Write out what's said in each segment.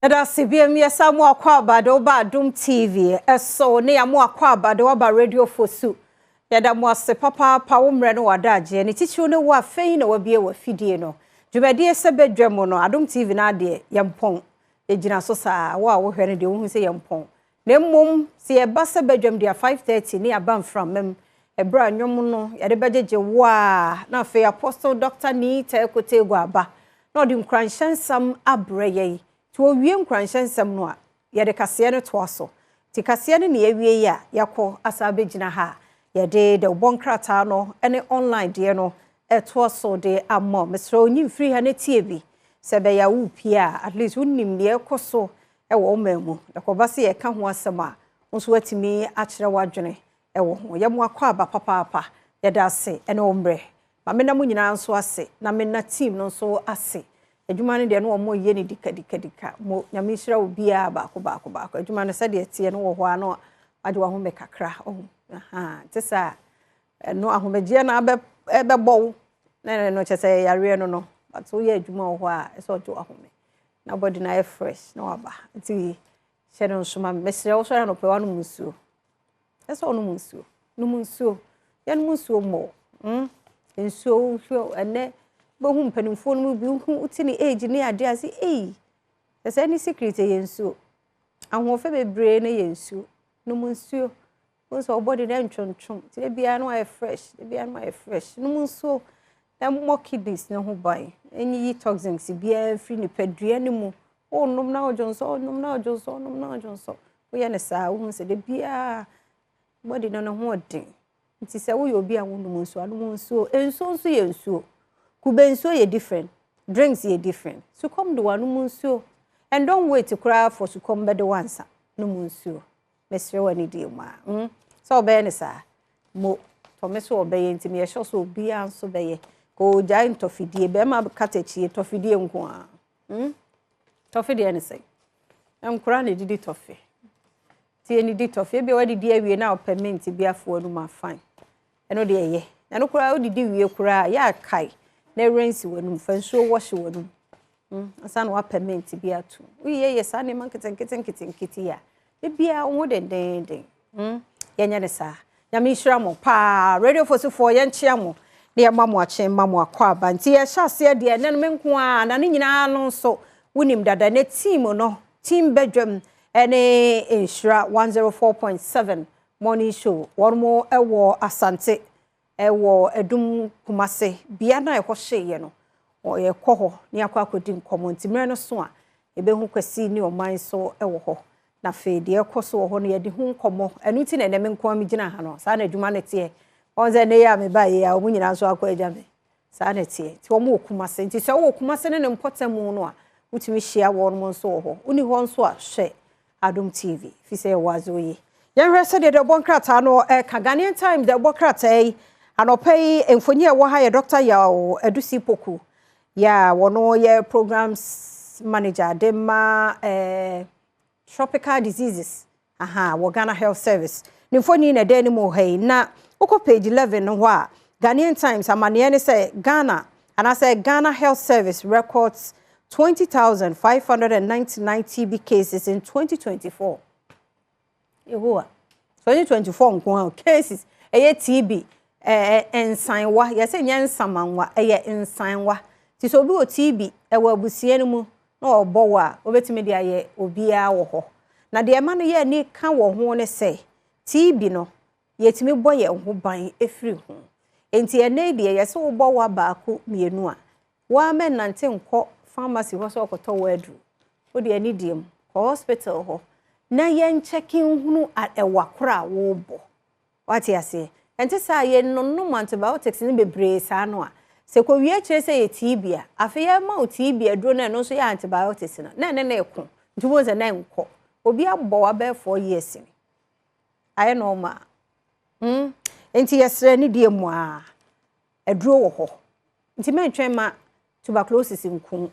Ɛda ase biam. Yɛsa mo akɔ aba de woba Adom TV ɛso ne yɛ mo akɔ aba de woaba Radio Fosu. Yɛda mo ase papaapa wo mmerɛ no wadagyeɛ ne titiriw ne wo afei na wabie wɔ afidie no. Dwumadie sɛ bɛdwa mu no, Adom TV no adeɛ yɛmpɔn, yɛgyina so saa. Wo a wohwɛ no deɛ, wohu sɛ yɛmpɔn, na mmom sɛ yɛba sɛ bɛdwam deɛ, 5:30 ne yɛaba mframam ɛberɛ a nnwom no yɛde bɛgyegye wo a, na afei Apostle Dr. Nii Tɛkotego aba na ɔde nkuranhyɛ nsɛm abrɛ yɛn. Nti wɔwie nkuranhyɛ nsɛm no a, yɛde kaseɛ no toa so. Nti kaseɛ no ne yɛwie yi a, yɛakɔ asa abɛgyina ha a yɛde dɛwbɔ nkrataa no ne online deɛ no ɛtoa so de ama. Mesrɛ onyi mfiri ha ne tie bi sɛ ɛbɛyɛ a wopie a, at least wonim deɛ ɛkɔ so ɛwɔ wo man mu. Ɛkɔba sɛ yɛka ho asɛm a, wo nso woatumi akyerɛ w'adwene ɛwɔ ho. Yɛmo akɔ aba papaapa. Yɛda ase ɛne wo mmerɛ ma mena mo nyinaa nso ase na mena team no nso ase. Adwuma no deɛ no, wɔn yɛ ne dikadikadika mo. Nyame nhyira wo biara baako baako baako. Adwuma no sɛdeɛ teɛ no wɔ hɔ a, no agye wahome kakra ɔho aha te saa. Ɛno ahomegyeɛ no abɛ ɛbɛbɔ wo na ɛno kyɛ sɛ yareɛ no, but woyɛ adwuma wɔ hɔ a, ɛsɛ ɔgye wahome na body no ayɛ fresh na waba. Nti hyɛ no nso ma mesrɛ wo, sɔre anɔpɛ wanom nsuo. Ɛsɛ ɔnom nsuo, nom nsuo, yɛnom nsuo mmɔ. Nsuo hwɛ, ɛnɛ bɛhu mpanimfoɔ no mu bi hu wote ne age ne adeɛ ase ei, ɛsɛ ne secret yɛ nsuo. Ahoɔfɛ bebree no yɛ nsuo. Nom nsuo, wo sɛ ɔbɔde no ntwontwom nti da biara no ayɛ fresh, da biara no ayɛ fresh. Nom nsuo na mmɔ kidneys ne ho ban, ɛnyiyi toxins biara mfiri nipadua no mu. Wonom na wodwo nsɔ, wonom na wodwo nsɔ, wonom na wodwo nsɔ. Woyɛ ne saa, wohu sɛ da biara bɔde no ne ho ɔden. Nti sɛ woyɛ obi a wonom nsuo, anom nsuo. Nsuo nso yɛ nsuo. Kube nsuo yɛ different, drinks yɛ different. Sukɔm de wanom nsuo, and don't wait koraa for sukɔm bɛde wansa. Nom nsuo, mesrɛ wɔ ne die mu a, sɛ ɔbɛyɛ ne saa mo tɔme so ɔbɛyɛ. Nti meyɛhyɛ sɛ obiara nso bɛyɛ ka ogyae ntɔfidie. Bɛrima katakyi tɔfidie nko a, Tɔfe deɛ ne sɛ nkora na ɛdidi tɔfe tie ne di tɔfe. Ebi a wadidi awie na ɔpɛ mint bi afo anum afan, ɛno deɛ ɛyɛ. Ɛno koraa wodidi wie koraa yɛ akae na rinse w'anum, fa nsuo wɔhye w'anum ansa na wapɛ mint bi ato. Woyɛ yɛ saa nneɛma nketenkete nketenkete a, ebiara wo ho dendenden. Yɛnyɛ ne saa. Nyame nhyira mo paa. Radio Fosufoɔ, yɛnkyea mo na yɛma mo akye, ma mo akɔ aba. Nti yɛhyɛ aseɛ deɛ, ɛnɛ no me nko a na ne nyinaa no nso wonim dada ne team no, team badwam ɛne Nhyira 104.7 morning show. Wɔn mo ɛwɔ Asante, ɛwɔ Adum Kumase bea na ɛhɔ hyeeɛ no, yɛkɔ hɔ ne akɔ akɔdi nkɔmmɔ. Nti mmerɛ no so a yɛbɛhu Kwasi ne ɔman so ɛwɔ hɔ na afei deɛ ɛkɔ so wɔ hɔ no, yɛde ho nkɔmmɔ. Ɛno nti na ɛnɛ me nko a megyina ha no. Saa na adwuma no teɛ. Wɔn sɛ ɛnɛ yɛ a meba yi a, wɔn nyinaa nso akɔ agya me. Saa na ɛteɛ. Nti wɔn wɔ Kumase. Nti sɛ wɔwɔ Kumase ne ne mpɔtam no a, wotumi hyia wɔn nso wɔ hɔ. Woni hɔ nso a, hwɛ Adom TV fi sɛ yɛwɔ adze oyi. Yɛnhwɛ sɛdeɛ deɛ ɔbɔ nkrataa no ɛka. Ghanaian Times deɛ ɔbɔ krataa yi anɔpa yi, mfonyin a ɛwɔ ha yɛ Dr. Yaw Adusi Poku yɛ a wɔno yɛ programs manager de ma tropical diseases aha wɔ Ghana Health Service. Ne mfonyin na ɛda anim wɔ ha yi. Na wokɔ page 11 no hɔ a, Ghanaian Times amanneɛ ne sɛ Ghana anaasɛ Ghana Health Service records 20,599 TB cases in 2024. Yehowa, 2024 nko a cases ɛyɛ TB nsanwa. Yɛsɛ nyɛ nsamanwa, ɛyɛ nsanwa. Nti sɛ obi wɔ TB ɛwɔ abusua no mu na ɔbɔ wɔ a, wobɛtumi de ayɛ obiara wɔ hɔ. Na deɛ ɛma no yɛ ani ka wɔ ho ne sɛ TB no, yɛtumi bɔ yɛn ho ban efiri ho. Nti ɛnɛ deɛ, yɛsɛ wobɔ wa baako mmienu a, wɔama nante nkɔ pharmacy hɔ sɛ ɔkɔtɔ wɔ aduru. Wode ani deɛ mu kɔ hospital hɔ na yɛnkyɛke nhunu ɛwa koro a wɔrebɔ. Wate aseɛ? Ɛnte saa, yɛnonom antibiotics no bebree saa no a, sɛ kɔwie kyerɛ sɛ yɛ TB a, afei yɛma wo TB aduro no, ɛno nso yɛ antibiotics no na ɛne ne ɛko. Nti wohu sɛ na nkɔ obi abɔ wa bɛyɛ 4 years ni ayɛ normal. Nti yɛsrɛ ne deɛ mu a, aduro wɔ hɔ. Nti mɛntwɛn ma tuberculosis nko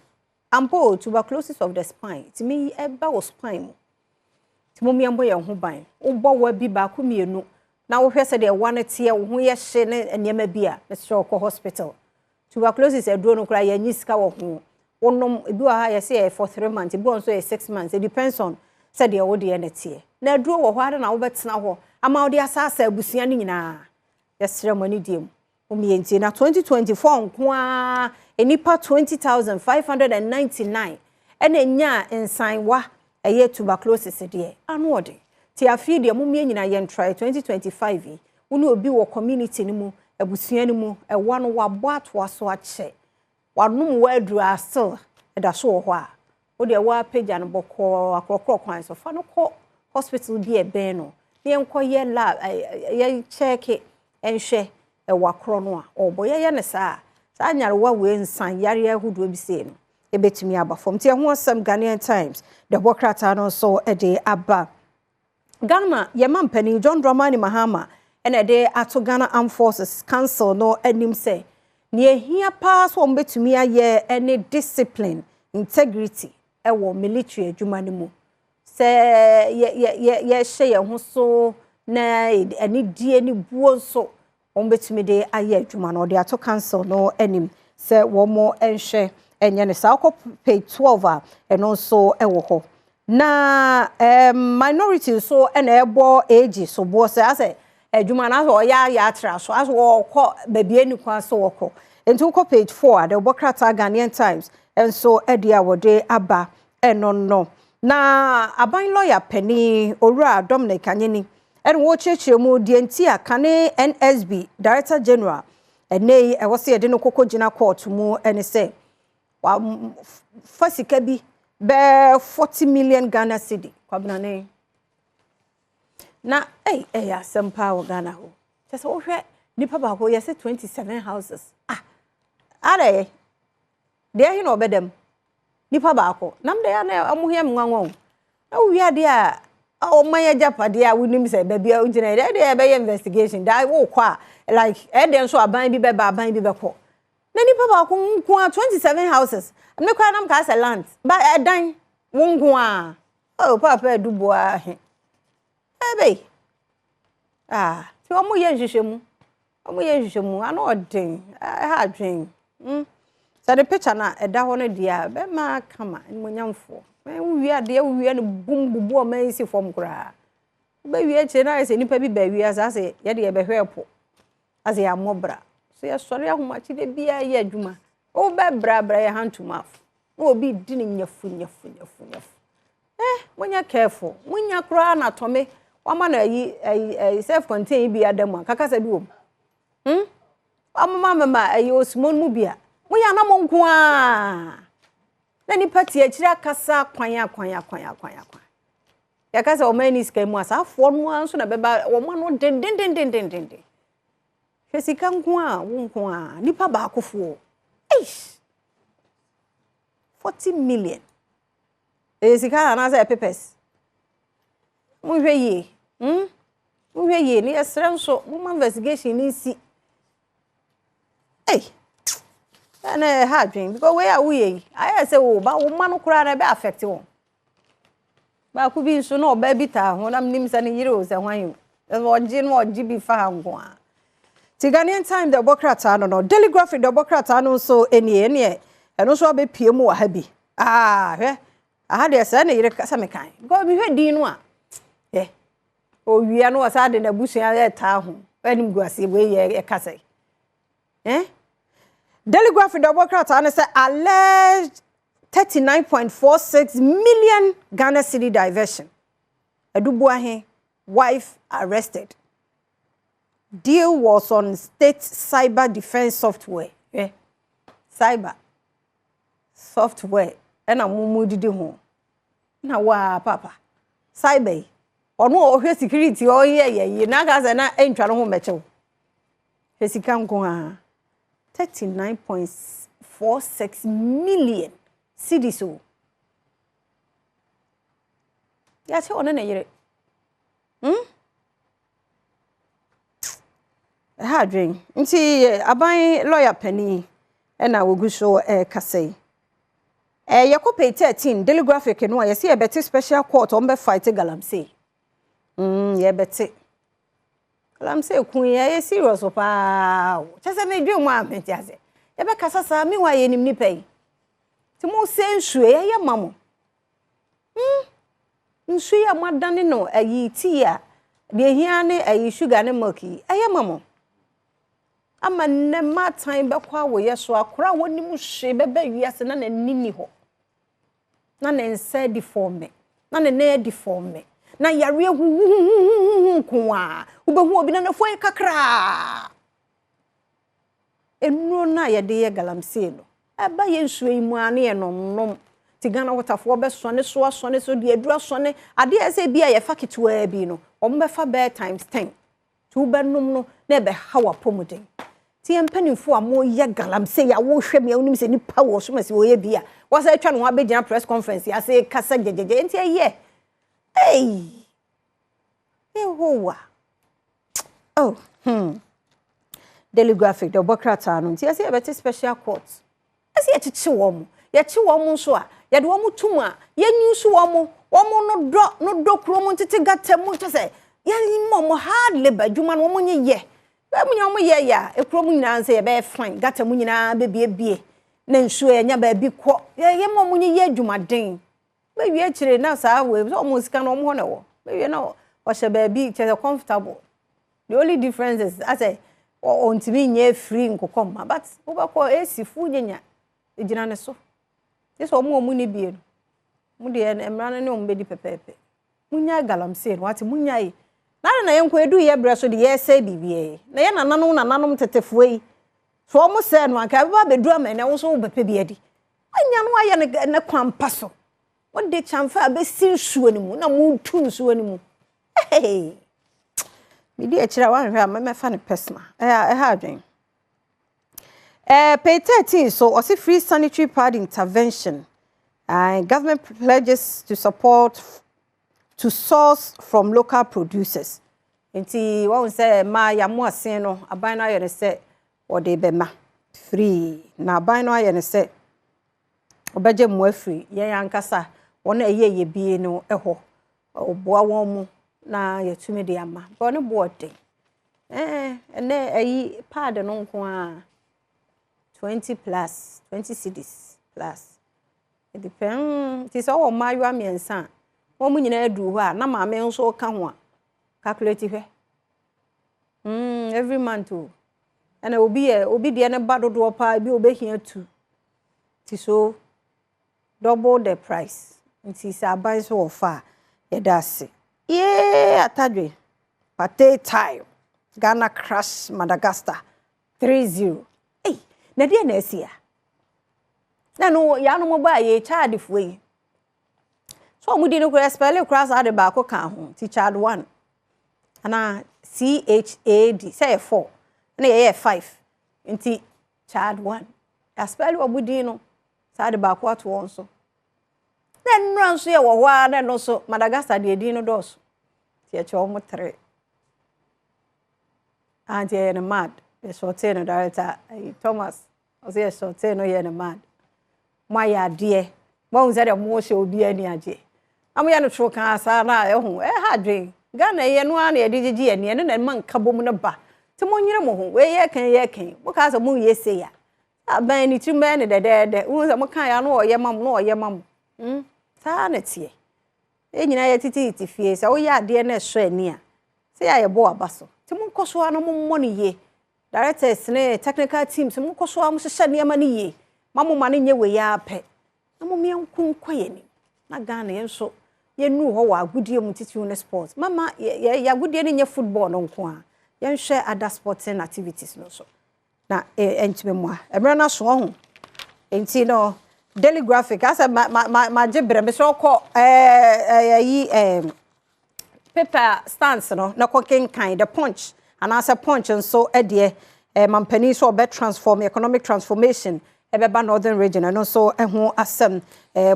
ampa o. Tuberculosis of the spine tumi ɛba wɔ spine mu. Nti mo mmea yɛn ho ban. Wobɔ wa bi baako mmienu na wohwɛ sɛ deɛ wa no teɛ, wo ho yɛ hye ne nneɛma bi a, mesrɛ, kɔ hospital. Tuberculosis aduro no koraa, yɛnyi sika wɔ ho. Wonom, ebi wɔ ha a yɛse ɛyɛ for 3 months, ebi wɔ nso yɛ 6 months. It depends on sɛdeɛ wo deɛ no teɛ. Na aduro wɔ hɔ ara na wobɛtena hɔ ama wode asaasa abusua no nyinaa. Yɛsrɛ mo ani die mu. Womientie na 2024 nko ara, nnipa 20,599 ɛna nya nsanwa ɛyɛ tuberculosis deɛ ano ɔde. Ti afei deɛ, momie nyinaa yɛn try 2025 yi. Wo ne obi wɔ community no mu, abusua no mu, ɛwa no wabɔ atoa so akyɛ, wanom waduru a still ɛda so wɔ hɔ a, wodeɛ woapagya no bɔkɔɔ akorɔkorɔ kwan so, fa no kɔ hospital bi ɛbɛn no na yɛnkɔyɛ lab, yɛnkyɛɛke nhwɛ ɛwɔ akorɔ no a ɔbɔ. Yɛyɛ no saa saa nyarewa wei, nsan yareɛ ahodoɔ bi sei no ɛbɛtumi aba fam. Nti ɛho asɛm Ghanaian Times de ɛbɔ krataa no nso de aba. Ghana yɛma mpanin John Dramani Mahama ɛna ɛde ato Ghana Armed Forces Council no anim sɛ nea ehia paa so wɔn bɛtumi ayɛ ne discipline, integrity ɛwɔ military adwuma no mu, sɛ yɛ yɛ yɛ yɛhyɛ yɛn ho so na anidie ne buo nso wɔn bɛtumi de ayɛ adwuma no. Ɔde ato council no anim sɛ wɔn nhwɛ ɛnyɛ ne saa. Ɔkɔ page 12 a, ɛno nso ɛwɔ hɔ. Na minority nso ɛna ɛbɔ AG soboɔ sɛ asɛ adwuma no asɛ ɔyɛ ayɛ atra so, asɛ wɔkɔ baabi ani kwan so wɔkɔ. Nti wokɔ page 4 a, de wɔbɔ krataa Ghanaian Times nso ɛde a wɔde aba ɛno no. Na aban lawyer panin, Owura Dominic Ayine, ɛna wɔrekyerɛkyerɛ mu deɛ nti a kane NSB Director General ɛnɛ yi ɛwɔ sɛ yɛde no kɔkɔ gyina court mu, ɛne sɛ fa sika bi bɛɛ 40 million Ghana cedi. Kwabenane na ɛy ɛyɛ asɛm paa wɔ Ghana hɔ kyɛ sɛ wohwɛ nipa baako yɛ sɛ 27 houses. Ah, ara yɛ deɛ ɛhe na ɔbɛdam nipa baako nam deɛ na ɔmo hia mi nwanwa o. Na wowie adeɛ a ɔman agyapadeɛ a wonim sɛ baabi a wogyina yɛ deɛ ɛbɛyɛ investigation da wokɔ a, like ɛdeɛ nso aban bi bɛba, aban bi bɛkɔ, na nipa baako nko a 27 houses ne koraa nam kaa sɛ land ba ɛdan wo nko a. Oh, Paapa Aduboa he ɛbɛyi ah, nti wɔn yɛ nhwehwɛmu, wɔn yɛ nhwehwɛmu ano ɔden, ɛha adwen sɛ de picture na ɛda hɔ no deɛ a bɛma kama animonyamfoɔ. Wowie adeɛ, wowie no bum bubu ɔman yi si fam koraa. Wobɛwie akyire na ayɛ sɛ nipa bi ba wiase asɛ yɛde yɛbɛhwɛ ɛpo asɛ yɛammɔ bra so. Yɛsɔre ahomakye de biara yɛ adwuma, wobɛbrabra yɛ hand to mouth na obi di ne nyafu nyafu nyafu nyafu. Monyɛ careful, monya koraa na tɔme wama no ayi ayi ayi self contained bi ada mu a kakasa bi wɔ mu wamama mama ayi osimo no mu bi a moyɛ anam nko a na nipa te akyire akasa kwan akwan akwan akwan akwan. Yɛka sɛ ɔman ni sika mu a, saa afoɔ no ara nso na bɛba wɔn ano dendendendendenden. Hwɛ sika nko a wo nko a nipa baakofoɔ, eish, 40 million ɛyɛ sika anaasɛ ɛyɛ papers? Monhwɛ yie, Monhwɛ yie ne yɛsrɛ nso momma investigation ne nsi. Ei, ɛna ɛha adwene because wei a woyɛ yi ayɛ sɛ wo ba wo mma no koraa na ɛbɛ affect wɔn. Baako bi nso na ɔbaa bi taa ho na menim sɛ ne yere o sɛ hwan o, ɔgye no ɔgye bi fa ha nko a. Ti Ghanaian Time de ɔbɔ krataa no, Daily Graphic de ɔbɔ krataa no nso nie. Ɛneɛ ɛno nso abɛpie mu wɔ ha bi. Ah, hwɛ aha deɛ, sɛ ne yere kasa mekan because mehwɛ din no a ɛ owia no ɔsa de n'abusua ɛtaa ho ɛnim gu ase. Wei yɛ ɛkasa yi eh Daily Graphic de ɔbɔ krataa no sɛ alleged 39.46 million Ghana cedi diversion, Adu Boahen wife arrested, deal was on state cyber defense software. Cyber software ɛna mo mu didi ho na waa papa cyber yi, ɔno a ɔhwɛ security ɔyɛ yɛ yi n'aka sɛ na ɛntwa no ho mmɛkyɛw. Hwɛ sika nko a 39.46 million cedis o. Yɛakyɛ ɔne ne yere Ɛha adwen. Nti aban lawyer panin ɛna wɔgu so ɛrekasa yi. Yɛkɔ page 13 Daily Graphic no a, yɛsɛ yɛbɛte special court ɔmo bɛ fight galamsey. Yɛbɛte galamsey kun yi, ɛyɛ serious paa o. Kyɛ sɛ medwe mu a mente ase. Yɛbɛkasa saa, meanwhile yɛnim nipa yi. Nti mo sɛ nsuo yɛyɛ ma mo. Nsuo yi a moadane no ayi tea a deɛ ehia ne ayi sugar ne milk yi, ɛyɛ ma mo. Ama nnɛ mmaatan bɛkɔ awoyɛ so, akora a wɔnim hwee bɛba wiase na n'ani ni hɔ. Na ne nsa adi fɔme, na ne nan adi fɔme, na yareɛ huhuhuhuhu nko a wobɛhu obi na n'afu ayɛ kakraa. Nnuro no a yɛde yɛ galamsey no, ɛba yɛ nsuo yi mu a ne yɛ nomnom. Nti Ghana Waterfoɔ bɛsɔne so asɔne so de aduru asɔne. Adeɛ a ɛsɛ bi a yɛfa ketewaa bi no, wɔn bɛfa bɛyɛ times 10. Nti wobɛnom no na ɛbɛha w'apɔmuden. Nti yɛn mpanimfoɔ a moyɛ galamsey a wohwɛ me a wonim sɛ nipa wɔ so ma si wɔyɛ bi a, wɔsɛ atwa ne ho abɛgyina press conference yi ase kasa gyegyegye. Nti ɛyɛ. Ei! Yehowa. Oh, Daily Graphic, de ɔbɔ krataa no. Nti yɛsɛ yɛbɛte special court. Ɛsɛ yɛkyekye wɔn. Yɛkye wɔn nso a, yɛde wɔn tum a, yɛnyi nso wɔn. Wɔn no dɔ kurom ntete gata mu kyɛ sɛ yɛn wɔn hard labour adwuma no wɔn nyɛ yɛ. Bɛɛ mu nyɛ wɔn yɛ yɛ a, ekurom nyinaa nso yɛbɛyɛ fine. Gata mu nyinaa bɛbiebie. Na nsuo yɛnya baabi kɔ. Yɛ ma wɔn nyɛ yɛ adwumaden. Bɛwie akyire na saa wei sɛ wɔn sika no wɔn hɔ na ɛwɔ. Bɛwie na ɔhyɛ baabi kyerɛ sɛ comfortable. The only difference is asɛ ɔntumi nyɛ free nkokɔ mma, but wobɛkɔ AC fu nyanya egyina ne so. Gye sɛ wɔn a wɔn ni bie no, mo deɛ mmara no ne wɔn bɛdi pɛpɛɛpɛ. Munyae galamsey no wate, munyae. Na na yɛn nko edu yɛ brɛ so de yɛsɛ biribiara na yɛn nananom tetefoɔ yi so wɔn sɛ no anka ɛbɛba abɛduru ama ɛnɛ wɔn nso wɔbɛpɛ bi adi. Anya no ayɛ ne kwan pa so. Wɔde kyamfa a bɛsi nsuo no mu na mo tu nsuo no mu. Hey! Medi akyire a wanhwɛ a mɛmɛfa no personal. Ɛha ɛha adwen. Page 13 so ɔsi free sanitary pad intervention. Government pledges to support to source from local producers. Nti wɔn sɛ mmaa yɛamo asen no, aban no ayɛ no sɛ wɔde bɛma free, na aban no ayɛ no sɛ ɔbɛgye mmoa firi yɛn ankasa wɔn a ɛyɛ yɛ bie no hɔ, ɔboa wɔn mu na yɛtumi de ama bɔ ne boɔ den. Ɛnɛ ɛyi pad no nko a 20 plus, 20 cedis plus. Ɛdepɛn nti sɛ ɔwɔ mmaayewa mmiɛnsa a wɔn mu nyinaa duru hɔ a na maame nso ka ho a, calculate hwɛ. Every month o, ɛna obi yɛ obi deɛ ne ba dodoɔ paa ebi obɛhia tu ti so double the price. Nti sɛ aban so wɔ fa a, yɛda ase. Yee, atadwe Partey time, Ghana crash Madagascar 3-0. Ei, na deɛ na asi a na no yanom ba yɛ Chadfoɔ yi so ɔmo di no koraa spell koraa saa de baako ka ho, nti Chad 1 anaa Chad sɛ yɛ 4 na yɛyɛ 5, nti Chad 1 yɛaspell ɔmo din no saa de baako ato wɔn so. Na nnura nso yɛ wɔ hɔ a, na ɛno nso Madagascar deɛ din no dɔɔso nti yɛkyɛ wɔn 3 ah, nti yɛyɛ no mad, yɛsɔɔtee no. Director Thomas ɔsɛ yɛsɔɔtee no, yɛ no mad. Mo ayɛ adeɛ, mo ahu sɛ deɛ mo hyɛ obi ani agye na mo yɛ no toro kan saa na ɛho ɛha adwen. Ghana yɛ no ara na yɛde gyegye yɛn ani, ɛno na ɛma nka bom no ba. Nti mo nyere mo ho. Wei yɛ kan yɛ kan mo kaa sɛ mo yɛ se ya aban ne tirim bɛyɛ ne dɛdɛɛdɛ, wohu sɛ mo kan ya no ɔyɛ ma mo na ɔyɛ ma mo. Saa na teɛ. Yɛn nyinaa yɛtete fie sɛ woyɛ adeɛ na ɛsɔ ani a, sɛ yɛ a yɛbɔ waba so. Nti monkɔ so a na mommɔ no yie. Directors ne technical teams, monkɔ so a mohyehyɛ nneɛma no yie ma mo ma no nyɛ wei ara pɛ na mo yɛnko nkɔ yɛn anim na Ghana yɛn nso yɛnuru hɔ wɔ agodie mu, titiriw ne sports. Mama yɛ agodie no nyɛ football no nko a, yɛnhwɛ other sporting activities no so na ɛntumi mmoa. Mmerɛ no aso ɔho nti no, Daily Graphic asɛ ma ma ma magye brɛ me sɛ ɔkɔ ɛɛ ɛyi paper stands no na kɔ kenkan The Punch anaasɛ Punch nso. Ɛdeɛ mampanin nso ɔbɛ transform, economic transformation ɛbɛba Northern Region, ɛno nso ɛho asɛm.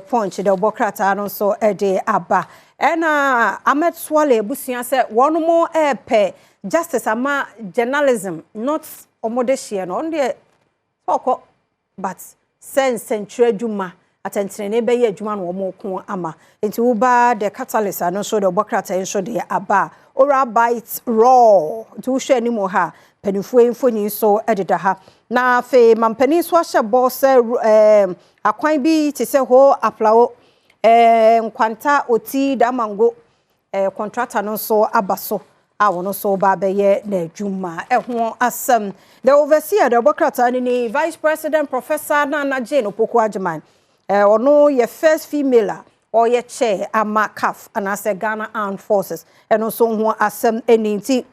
Punch de ɔbɔ krataa no nso ɛde aba. Ɛna Ahmed Suale abusua sɛ wɔn mo ɛɛpɛ justice ama journalism, not wɔn de hyɛ no, ɔno deɛ ɔkɔ, but sɛ nsɛntwerɛ adwuma atɛntenene bɛyɛ adwuma na wɔn ko ama. Nti woba The Catalyst ano nso de ɔbɔ krataa yi nso de aba. Oral bite raw, nti wohwɛ anim wɔ ha, Mpanimfoɔ yi mfonyin nso deda ha. Na afei mampanin nso ahyɛ bɔ sɛ akwan bi te sɛ Ho Aplao, Nkwanta Oti Damango, contractor no nso aba so a wɔn nso ba abɛyɛ n'adwuma. Ɛho asɛm. The Overseer de ɔbɔ krataa no ni. Vice President Professor Nana Jane Opoku Agyeman, ɔno yɛ first female a ɔyɛ chair ama CAF anaasɛ Ghana Armed Forces. Ɛno nso ho asɛm ɛni. Nti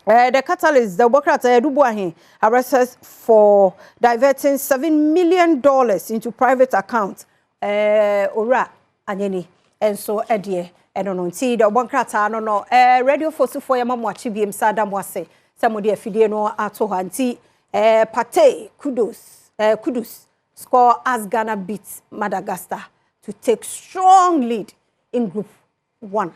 the Catalyst, the Bokrata Edubuahin, arrested for diverting $7 million into private account. Ora anyeni nso ɛdeɛ ɛno no. Nti deɛ ɔbɔ nkrataa no, Radio Fosufoɔ, yɛ ma mo akyi biem sa da mo ase sɛ mo de afidie no ato hɔ. Nti Partey kudos Kudus score as Ghana beats Madagascar to take strong lead in Group One.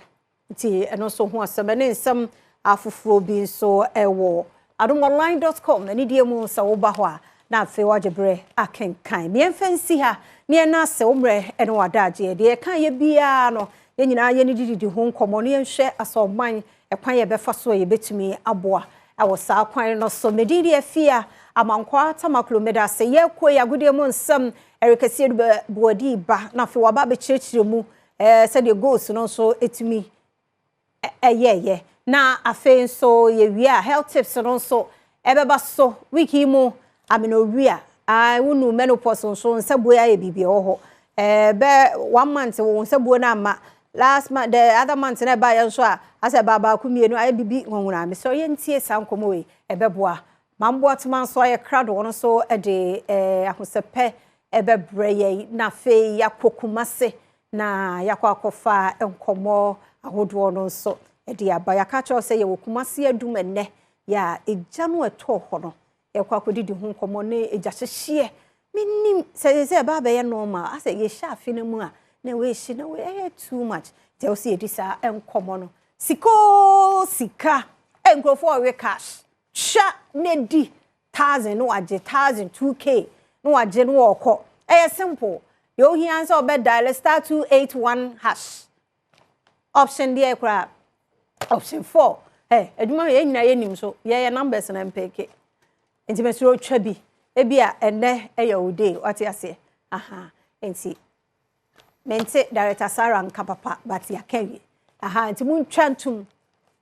Nti ɛno nso ho asɛm ɛne nsɛm afoforɔ bi nso ɛwɔ adomonline.com na nidie mu. Sɛ woba hɔ a, na afei wagye berɛ akenkan. Mmiɛmfa nsi ha ne yɛn asɛ wo mmerɛ ɛne wadagyeɛ. Deɛ yɛka yɛ biara no, yɛn nyinaa yɛne dididi ho nkɔmmɔ no, yɛnhwɛ asɛ ɔman ɛkwan yɛbɛfa so a yɛbɛtumi aboa ɛwɔ saa kwan no so. Medin deɛ Fia Amankwa Tamaklo. Meda ase. Yɛkɔ yi agodie mu nsɛm ɛrekɛseɛ du buadi ba na afei waba abɛkyerɛkyerɛ mu sɛdeɛ goals no nso ɛtumi ɛyɛɛyɛ. Na afei nso yɛwie a, health tips no nso ɛbɛba so. Week yi mu amenorrhea a wonu menopause nso nsabuo ayɛ biribi ɛwɔ hɔ bɛ one month wɔn nsabuo no ama last month, the other month na ɛba yɛn nso a asɛ baa baako mmienu ayɛ bibi nwonwona. Mesɛ yɛntie saa nkɔmɔ wei, ɛbɛboa. Mamboa toma nso ayɛ krado, wɔn nso de ahosɛpɛ ɛbɛbrɛ yɛn. Na afei yɛakɔ Kumase na yɛakɔ akɔfa nkɔmɔ ahodoɔ no nso ɛde aba. Yɛaka kyerɛw sɛ yɛwɔ Kumase Adum ɛnnɛ yɛ a egya no ɛtɔɔ hɔ no, yɛkɔ akɔdidi ho nkɔmɔ ne egya hyehyeɛ. Menim sɛ ɛba abɛyɛ normal asɛ yɛhyɛ afe no mu a na wɔehyi na ɛyɛ too much, nti ɛwɔ sɛ yɛdi saa nkɔmɔ no. Sikoo sika ɛ nkurɔfoɔ ɔwe cash twa na di thousand na wagye thousand 2K na wagye no wɔkɔ. Ɛyɛ simple. Deɛ ohia nso ɔbɛ dial *281# option deɛ koraa option 4. Ɛ adwuma yɛn nyinaa yɛnim so yɛyɛ numbers na mpeke, nti mɛsirɛ otwa bi ebi a ɛnɛ ɛyɛ o day wate aseɛ aha. Nti mente Director Sarah nka papa, but yɛaka wie aha. Nti montwa ntom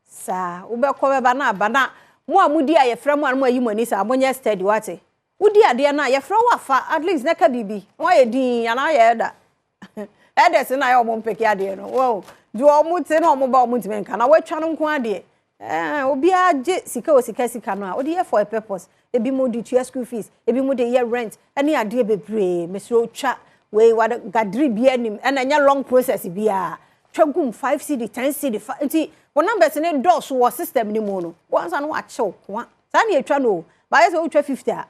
saa wobɛkɔ bɛba na aba na mo a modi a yɛfrɛ mo a mo ayi mo ani saa, monyɛ steady wate. Wodi adeɛ no a yɛfrɛ wo afa, at least na ka biribi na wayɛ din anaa yɛ ɛda ɛdɛ na ayɛ ɔmo mpeke adeɛ no wɔn nti ɔmo te na ɔmo ba ɔmo ntumi nka na wɔatwa no nko adeɛ. Obiara gye sika o sika sika no a wode yɛ for a purpose. Ebi mo de tua school fees, ebi mo de yɛ rent ɛne adeɛ bebree. Mesrɛ otwa wei wade gadiri bi anim ɛna ɛnyɛ long process biara. Twa gum 5 cedi, 10 cedi fa nti wɔn numbers ne dɔɔso wɔ system ne mu no, wɔn nsa no wakyɛw koa saa na etwa no o. Baayɛ sɛ wotwa 50 a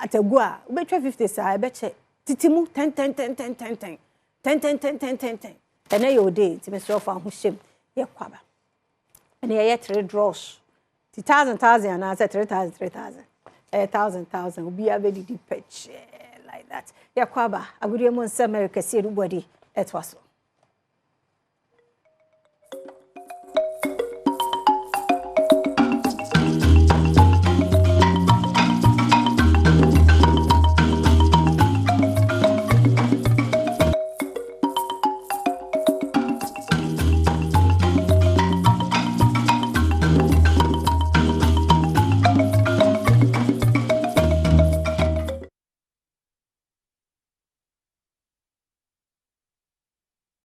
atagu a wobɛtwa 50 saa ɛbɛkyɛ titi mu 10 10 10 10 10 10 10 10 10 10 10 10. Ɛnɛ yɛ ode nti mesrɛ ɔfa ho hyɛm. Yɛ kwaba ɛna yɛyɛ three draws ti thousand thousand anaasɛ 3,000 3,000, ɛyɛ thousand thousand. Obiara bɛdidi pɛkyɛɛ like that. Yɛkɔ aba agodie mu nsɛm ɛrekɛseɛ no bɔdi ɛtoa so.